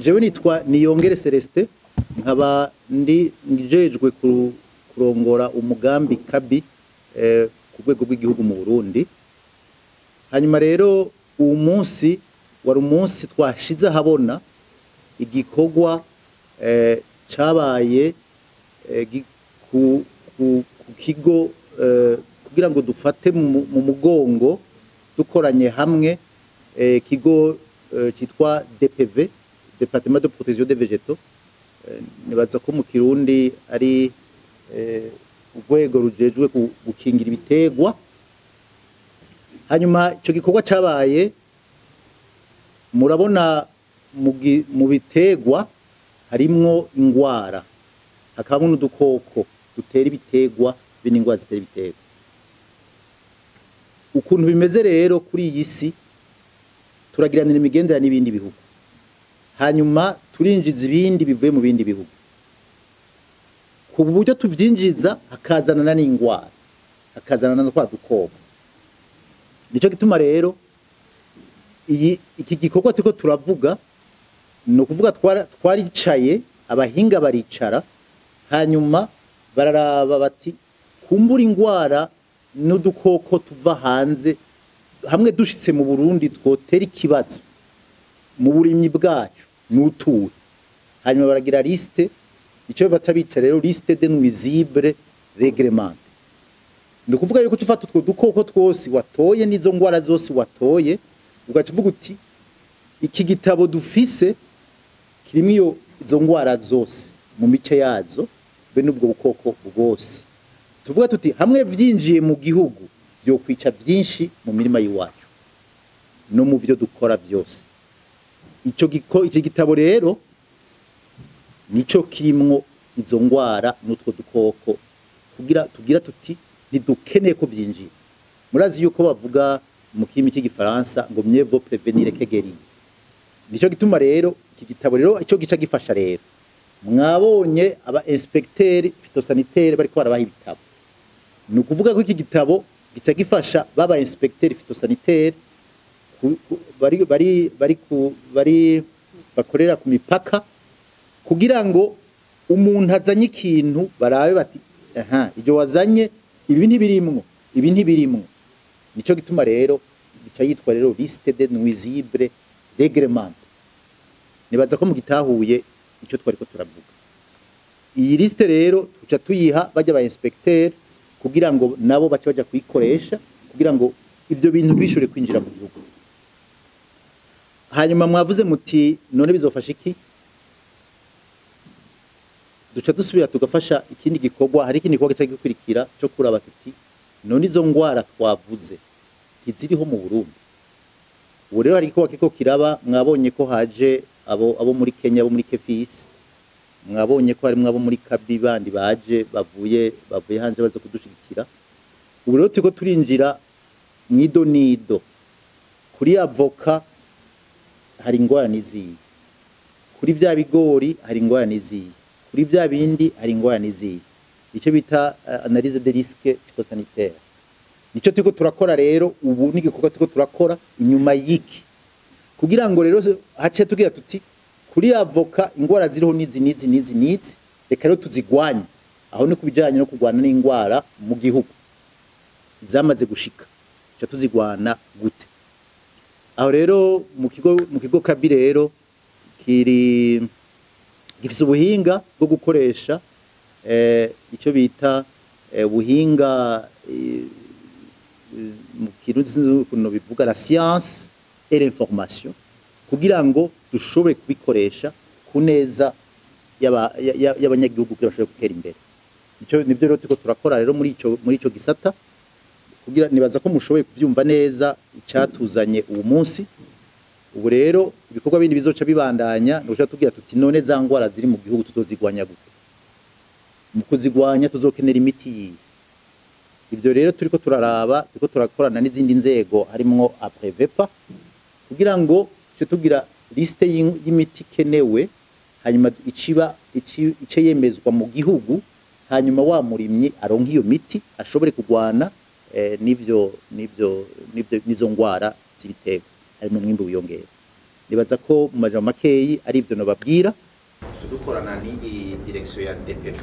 Jewe nitwa Niyongere Celestin, nkaba ndi njejwe kurongora umugambi KABI ku rwego rw'igihugu mu Burundi. Hanyuma rero uwu munsi wari umunsi twashize ahabona igikorwa cabaye ku kigo kugira ngo dufate mu mugongo dukoranye hamwe ikigo citwa DPV, Département de Protection des Végétaux. Nibaza ko mu Kirundi ari urwego rujejwe gukingira ibiterwa. Hanyuma ico gikorwa cabaye, murabona mu biterwa harimwo ingwara, hakabamwo n'udukoko dutera ibiterwa, be n'ingwara zitera ibiterwa. Ukuntu bimeze rero kuri iyi si, turagiranira imigenderanire n'ibindi bihugu, hanyuma turinjiza ibindi bivuye mu bindi bihugu. Ku buryo tuvyinjiza hakazanana n'ingwara, hakazanana na twa dukoko. Nico gituma rero iki gikorwa turiko turavuga, ni ukuvuga twaricaye, abahinga baricara, hanyuma bararaba bati kumbura ingwara n'udukoko tuva hanze hamwe dushitse mu Burundi twotera ikibazo mu burimyi bwacu n'utuye. Hanyuma baragira liste, ico baca bica rero liste de nuisibles réglementées. Ni ukuvuga yuko ufata utwo dukoko twose watoye n'izo ngwara zose watoye, ugaca uvuga uti iki gitabo dufise kirimwo izo ngwara zose mu mice yazo, be n'ubwo bukoko bwose. Tuvuga tuti hamwe vyinjiye mu gihugu vyokwica vyinshi mu mirima y'iwacu no mu vyo dukora vyose. Iki gitabo rero nico kirimwo izo ngwara n'utwo dukoko, kugira tugira tuti ntidukeneye ko vyinjira. Murazi yuko bavuga mu kirimi cy'igifaransa ngo mieux vaut prévenir que guérir. Nico gituma rero iki gitabo rero ico gica gifasha. Rero mwabonye aba inspecteur phytosanitaire bariko barabaha ibitabo. Ni ukuvuga ko iki gitabo gica gifasha baba inspecteur phytosanitaire bari bakorera ku mipaka, kugira ngo umuntu azanye ikintu barabe bati aha, ibyo wazanye ibi ntibirimwo, ibi ntibirimwo. Nico gituma rero bica yitwa rero liste de nuisibles réglementées. Nibaza ko mugitahuye ico twariko turavuga. Iyi liste rero tuca tuyiha bajya ba inspecteur kugira ngo nabo bace baja kuyikoresha kugira ngo ivyo bintu bishobore kwinjira mu gihugu. Hanyuma mwavuze muti none bizofasha iki? Duca dusubira tugafasha ikindi gikorwa. Hari ikindi gikorwa gica gikurikira cyo kuraba tuti none izo ngwara twavuze ntiziriho mu Burundi? Ubu rero hari igikorwa kiriko kiraba. Mwabonye ko haje abo muri Kenya, abo muri KEPHIS, mwabonye ko harimwo abo muri KABI bandi baje bavuye hanze baza kudushigikira. Ubu rero turiko turinjira mw'idonido: kuri avoka hari ingorane iziye, kuri vya bigori hari ingorane iziye, kuri vya bindi hari ingorane iziye. Icyo bita analyse de risque phytosanitaire nico turiko turakora rero ubu, n'igikorwa turiko turakora inyuma y'iki, kugira ngo rero hace tugira tuti kuri avoka ingwara ziriho nizi, nizi, nizi, nizi, reka rero tuzigwanye. Aho ni kubijanye no kurwana n'ingwara mu gihugu zamaze gushika, tuca tuzigwana gute? Aho rero mu kigo KABI rero kiri gifise ubuhinga bwo gukoresha icyo bita ubuhinga, mu Kirundi sinzi ukuntu bivuga, la science et l'information, kugira ngo dushobore kubikoresha ku neza y'abanyagihugu kugira bashobore gutera imbere. Ico nivyo rero turiko turakora rero muri ico gisata. Kugira nibaza ko mushoboye kuvyumva neza icatuzanye uwu munsi. Ubu rero ibikorwa bindi bizoca bibandanya ni uguca tubwira tuti none za ngwara ziri mu gihugu tutozigwanya gute? Mu kuzigwanya tuzokenera imiti yihe? Ivyo rero turiko turaraba, turiko turakorana n'izindi nzego harimwo ABREVEPA, kugira ngo tuce tugira liste y'imiti ikenewe, hanyuma iciba ice yemezwa mu gihugu, hanyuma wa murimyi aronka iyo miti ashobore kugwana n'ivyo n'izo ngwara z'ibiterwa, harimo umwimbu wiyongera. Nibaza ko mu majambo makeyi ari ivyo nobabwira. Dukorana n'iyi direction ya DPV,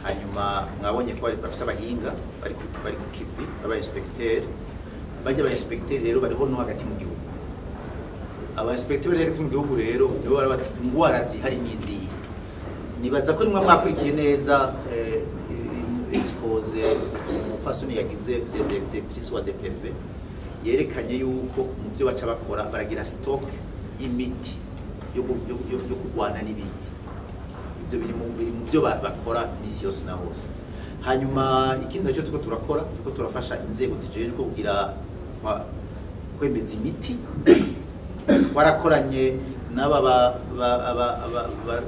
hanyuma mwabonye ko bafise abahinga bari ku kivi, aba inspecteur. Bajya aba inspecteur rero bariho no hagati mu gihugu. Aba inspecteur bari hagati mu gihugu rero nibo baraba ingwara zihari n'izihe. Nibaza ko nimwe mwakurikiye neza exposé umupfasoni yagize, directrice wa DPV, yerekanye yuko mu byo baca bakora baragira stock y'imiti yo kurwana n'ibiza. Ibyo biri mu byo bakora imisi yose na hose. Hanyuma ikindi nacyo turiko turakora, turiko turafasha inzego zijejwe kugira kwemeza imiti. Twarakoranye n'aba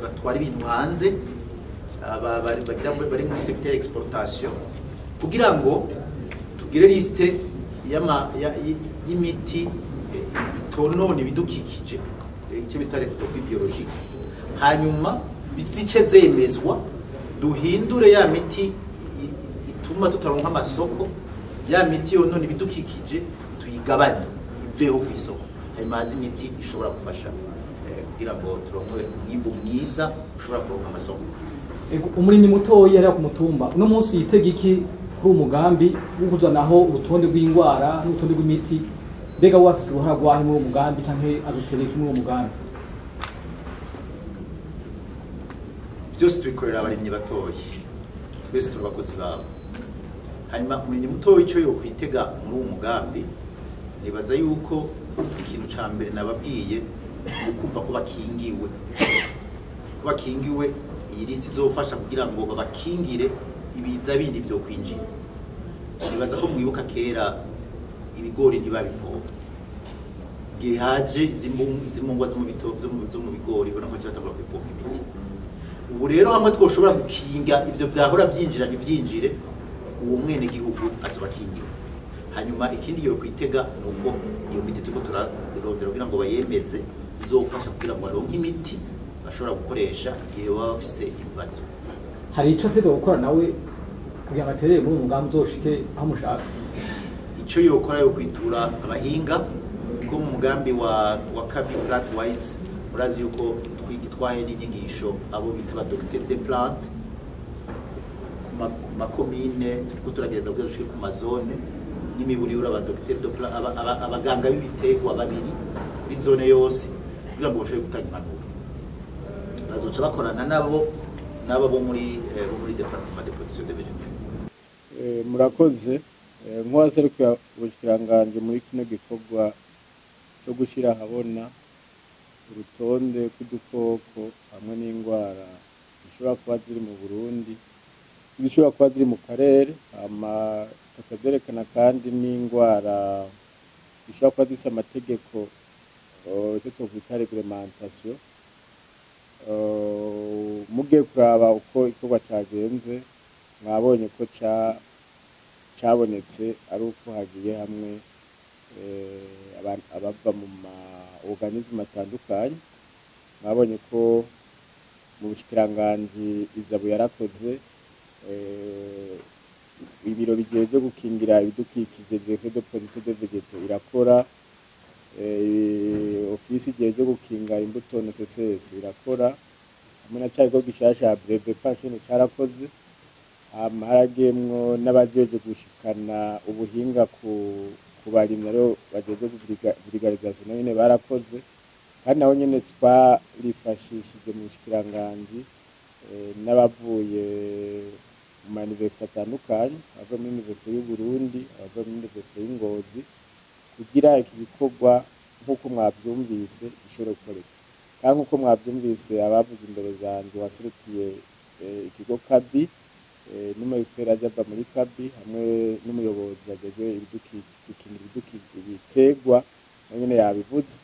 batwara ibintu hanze, aba bagira bari muri secteur exportation, kugira ngo tugire liste y'imiti itonona ibidukikije, icyo bita les produits biologiques, hanyuma zice zemezwa, duhindure ya miti ituma tutaronka amasoko, ya miti yonona ibidukikije tuyigabanye iveho ku isoko, hanyuma haze imiti ishobora gufasha kugira ngo turonke umwimbu mwiza ushobora kuronka amasoko. Ego, umurimyi mutoyi yari ku mutumba uno munsi yitega iki kuri uwo mugambi wo kuzanaho urutonde rw'indwara n'urutonde rw'imiti? Mbega we afise uruhara rwahe muri uwo mugambi, canke adutereka muri uwo mugambi? Byose tubikorera abarimyi batoyi, twese turi abakozi babo. Hanyuma umurimyi mutoyi icyo yokwitega muri uwo mugambi, nibaza yuko ikintu ca mbere nababwiye ni ukumva ko bakingiwe, ko bakingiwe. Iyi liste izofasha kugira ngo babakingire ibiza bindi vyo kwinjira. Nibaza ko mwibuka kera ibigori ntibabipompa, igihe haje izi mungwa zo mu bigori, ubona ko batangura kwipompa imiti. Ubu rero hamwe twoshobora gukinga ivyo vyahora vyinjira ntivyinjire, uwo mwene gihugu azoba akingiwe. Hanyuma ikindi yo kwitega ni uko iyo miti turiko turarondera kugira ngo bayemeze izofasha kugira ngo baronke imiti bashobora gukoresha igihe baba bafise ibibazo. Hari ico ategerezwa gukora nawe kugira ngo aterere muri uwo mugambi uzoshike aho mushaka? Icyo yokora, yo kwitura abahinga ko mu mugambi wa Kabi Plantwise. Murazi yuko twahe n'inyigisho abo bita ba docteur de plante ku makomine. Turiko turagereza kugira dushike ku mazone n'imiburiburi aba docteur de plante, abaganga b'ibiterwa babiri kuri zone yose, kugira ngo bashobore gutanga impanuro. Bazoca bakorana nabo bo muri département de protection des végétaux. Murakoze. Nk'uwaserukiye ubushikiranganji muri kino gikorwa cyo gushyira ahabona urutonde rw'udukoko hamwe n'indwara zishobora kuba ziri mu Burundi, zishobora kuba ziri mu karere, hama tukavyerekana kandi n'indwara zishobora kuba zifise amategeko, icyo twokwita réglementation. Mugiye kuraba uko igikorwa cagenze, mwabonye ko cabonetse ari uko hagiye hamwe abava mu ma organisme atandukanye. Mwabonye ko mu bushikiranganji ISABU yarakoze, ibiro bijejwe gukingira ibidukikije, direction de protection des végétaux, irakora, ofisi ijejwe gukinga imbuto, ONSS, irakora, hamwe na ca kigo gishasha BREVEPA kino carakoze. Hama haragemwo n'abajejwe gushikana ubuhinga ku barimyi, aribo bajejwe vulgarisation, nabo nyene barakoze. Kandi nabo nyene twarifashishije mu bushikiranganji n'abavuye mu ma université atandukanye, abava muri université y'u Burundi, abava muri université y'i Ngozi, kugira iki gikorwa nk'uko mwavyumvise gishobore gukoreka. Kandi nk'uko mwavyumvise abavuze imbere zanje, waserukiye ikigo Kabi, n'umu expert aje ava muri Kabi, hamwe n'umuyobozi ajejwe gukingira ibiterwa, nawe nyene yabivuze.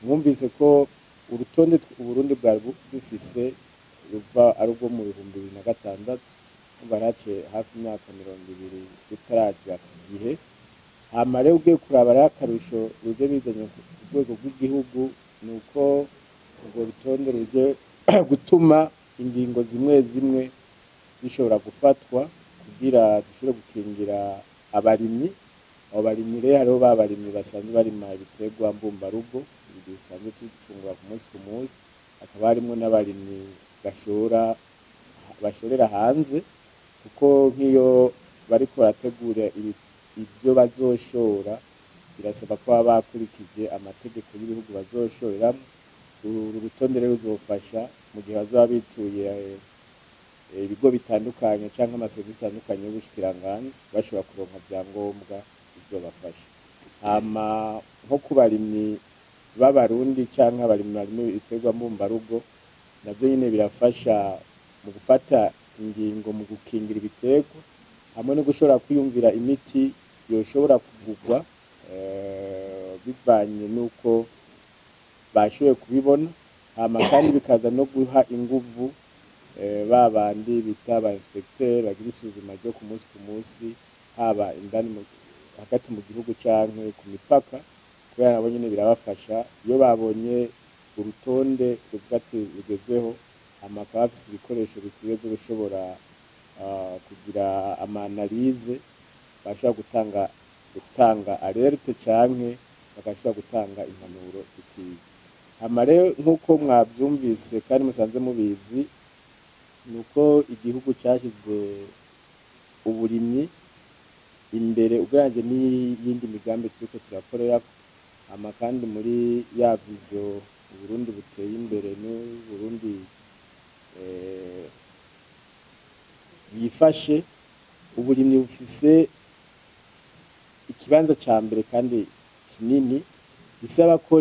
Mwumvise ko urutonde Uburundi bwari bufise ruva ari urwo mu 2006, umva haciye hafi imyaka 20 rutaraja ku gihe. Hama rero ugiye kuraba rero akarusho ruje bizanye ku rwego rw'igihugu, ni uko urwo rutonde ruje gutuma ingingo zimwe zimwe zishobora gufatwa kugira dushobore gukingira abarimyi. Abo barimyi rero hariho ba barimyi basanzwe barima ibiterwa mbumbarugo, ibi dusanzwe dufungura ku munsi ku munsi, hakaba harimwo n'abarimyi bashorera hanze, kuko nk'iyo bariko barategura ivyo bazoshora birasaba ko baba bakurikije amategeko y'ibihugu bazoshoreramwo. Uru rutonde rero ruzofasha mu gihe bazoba bituye ibigo bitandukanye canke amaserivisi atandukanye y'ubushikiranganji, bashobora kuronka vyangombwa bizobafasha. Hama nko ku barimyi b'abarundi canke abarimyi barima ibiterwa mbumbarugo, navyo nyene birafasha mu gufata ingingo mu gukingira ibiterwa, hamwe no gushobora kwiyumvira imiti yoshobora kuvugwa bivanye n'uko bashoboye kubibona. Hama kandi bikaza no guha inguvu ba bandi bita ba inspecteur bagira isuzuma ryo ku munsi ku munsi, haba indani hagati mu gihugu canke ku mipaka, kubera nabo nyene birabafasha iyo babonye urutonde ruvuga ati rugezweho, hama bakaba bafise ibikoresho bikwiye vyo gushobora kugira ama analyse, bashobora gutanga alerte canke bagashobora gutanga impanuro zikwiye. Hama rero nk'uko mwavyumvise kandi musanze mubizi, nuko igihugu cashize uburimyi imbere ugereranyije n'iyindi migambi turiko turakorerako. Hama kandi muri ya vision Uburundi buteye imbere n'Uburundi bwifashe, uburimyi bufise ikibanza ca mbere kandi kinini, bisaba ko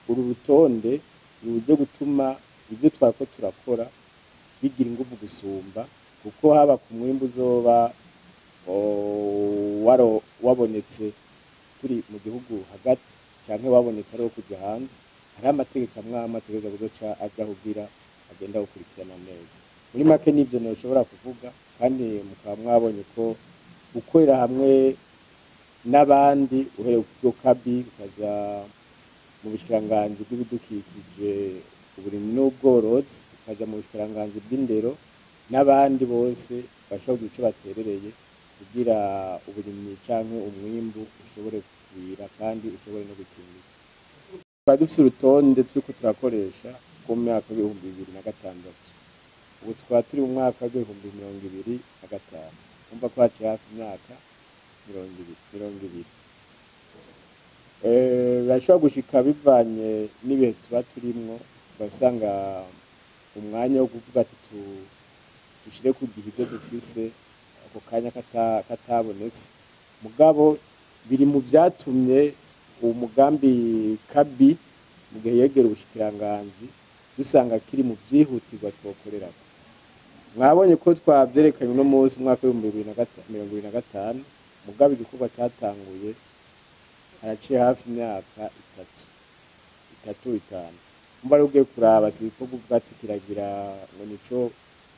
uru rutonde ruje gutuma ivyo twariko turakora bigira inguvu gusumba, kuko haba ku mwimbu uzoba wabonetse turi mu gihugu hagati canke wabonetse ari uwo kuja hanze, hariho amategeko amwe amwe ategerezwa kuzoca aja kugira agenda gukurikirana neza. Muri make nivyo noshobora kuvuga, kandi mukaba mwabonye ko gukorera hamwe n'abandi, uhereye ku kigo Kabi ukaja mu bushikiranganji bw'ibidukikije, uburimyi n'ubworozi, ukaja mu bushikiranganji bw'indero n'abandi bose bashobora kugira ico baterereye kugira uburimyi canke umwimbu ushobore kugwira kandi ushobore no gukingirwa. Twari dufise urutonde turiko turakoresha ku myaka 2006, ubu tukaba turi mu mwaka w'2025, umva ko haciye hafi imyaka 20. Birashobora gushika bivanye n'ibihe tuba turimwo, ugasanga umwanya wo kuvuga ati dushire ku gihe ivyo dufise ako kanya katabonetse, mugabo biri mu vyatumye uwo mugambi Kabi mu gihe yegera ubushikiranganji dusanga kiri mu vyihutirwa twokorerako. Mwabonye ko twavyerekanye uno munsi umwaka w'2025, mugabo igikorwa catanguye haraciye hafi imyaka itatu 5. Umva rero ugiye kuraba si ibikorwa uvuga ati kiragira ngo nico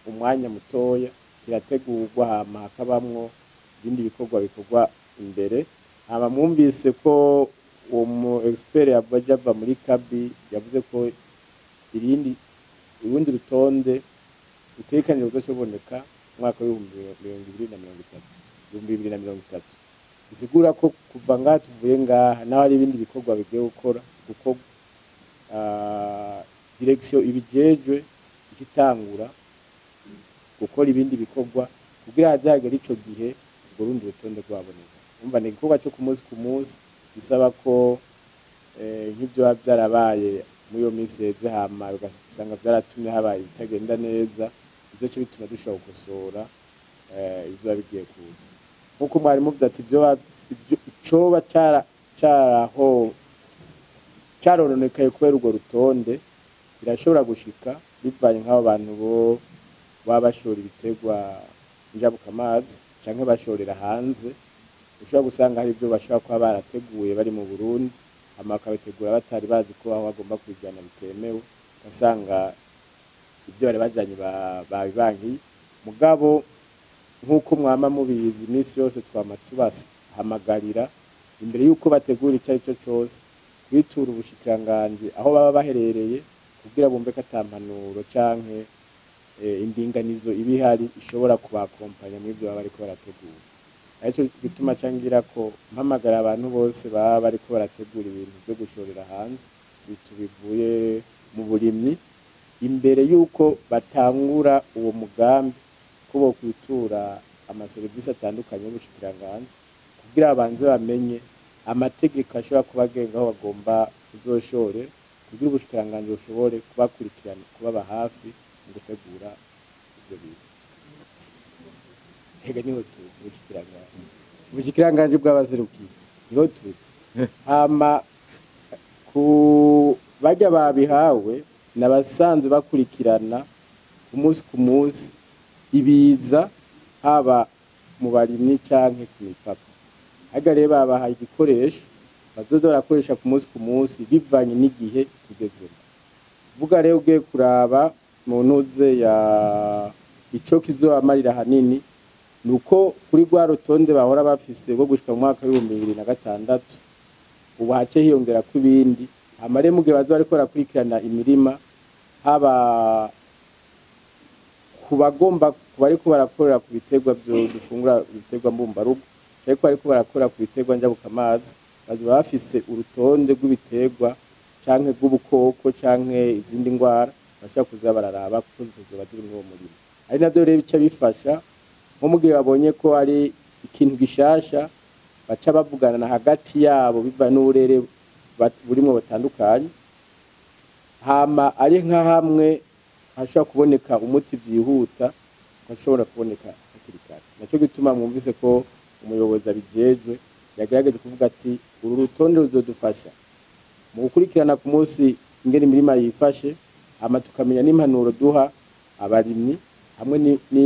umwanya mutoya kirategurwa, hama hakabamwo ibindi bikorwa bikorwa imbere. Hama mwumvise ko uwo mu expert yaje ava muri Kabi yavuze ko urundi rutonde rutegekanijwe kuzoboneka umwaka w'2030, 2030, bisigura ko kuva ngaha tuvuye ngaha naho hari ibindi bikorwa bigiye gukora, kuko direction ibijejwe ikitangura gukora ibindi bikorwa kugira hazagere ico gihe urwo rundi rutonde rwabonetse. Umva ni igikorwa cyo ku munsi ku munsi, bisaba ko nk'ivyo biba vyarabaye muri iyo minsi iheze, hama ugasanga vyaratumye habaye ibitagenda neza, ivyo co bituma dushobora gukosora ivyo biba bigiye kuza. Nk'uko mwari muvuze ati icoba carononekaye kubera urwo rutonde, birashobora gushika bivanye nk'abo bantu bo baba bashora ibiterwa njabukamazi canke bashorera hanze, ushobora gusanga hari ibyo bashobora kuba barateguye bari mu Burundi, hama bakabitegura batari bazi ko aho bagomba kubijana bitemewe, ugasanga ibyo bari bajanye babibankiye. Mugabo nk'uko mwama mubizi, iminsi yose twama tubahamagarira imbere y'uko bategura ico ari cyo cose kwitura ubushikiranganji aho baba baherereye, kugira bumve ko ata mpanuro canke indinganizo iba ihari ishobora kubakompanya mw'ivyo baba bariko barategura. Aricyo gituma cangira ko mpamagara abantu bose baba bariko barategura ibintu byo gushorera hanze bivuye mu burimyi, imbere yuko batangura uwo mugambi ko bokwitura amaserivisi atandukanye y'ubushikiranganji kugira abanze bamenye amategeko ashobora kubagenga aho bagomba kuzoshore, kugira ubushikiranganji bushobore kubakurikirana, kubaba hafi mu gutegura ivyo bintu. Ega niho turi ubushikiranganji, ubushikiranganji bw'abaserukiye niho turi. Hama ku barya babihawe n'abasanzwe bakurikirana ku munsi ku munsi ibiza haba mu barimyi canke ku mipaka. Harya rero babahaye igikoresho bazoza barakoresha ku munsi ku munsi bivanye n'igihe tugezemo. Vuga rero ugiye kuraba mu ntuze ya ico kizobamarira hanini nuko kuri rwa rutonde bahora bafise rwo gushika mu mwaka w'ibihumbi bibiri na gatandatu, ubu hace hiyongera ko ibindi. Hama rero mugihe bazoba bariko barakurikirana imirima, haba ku bagomba bariko barakorera ku biterwa vyo dufungura, ibiterwa mbumbarugo, ariko bariko barakora ku biterwa njabukamazi, bazoba bafise urutonde rw'ibiterwa canke rw'ubukoko canke izindi ngwara bashobora kuza bararaba kuko zizoba ziri muri uwo murima. Ari navyo rero bica bifasha nko mugihe babonye ko ari ikintu gishasha, baca bavugana na hagati yabo biva n'uburere burimwo butandukanye. Hama ari nka hamwe hashobora kuboneka umuti vyihuta, hashobora kuboneka hakiri kare. Naco gituma mwumvise ko umuyobozi abijejwe yagerageje kuvuga ati uru rutonde ruzodufasha mu gukurikirana ku munsi ingene imirima yifashe, hama tukamenya n'impanuro duha abarimyi hamwe ni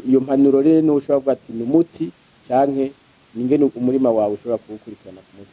iyo mpanuro rero n'ushobora kuvuga ati ni umuti canke ni ingene umurima wawe ushobora kuwukurikirana ku munsi.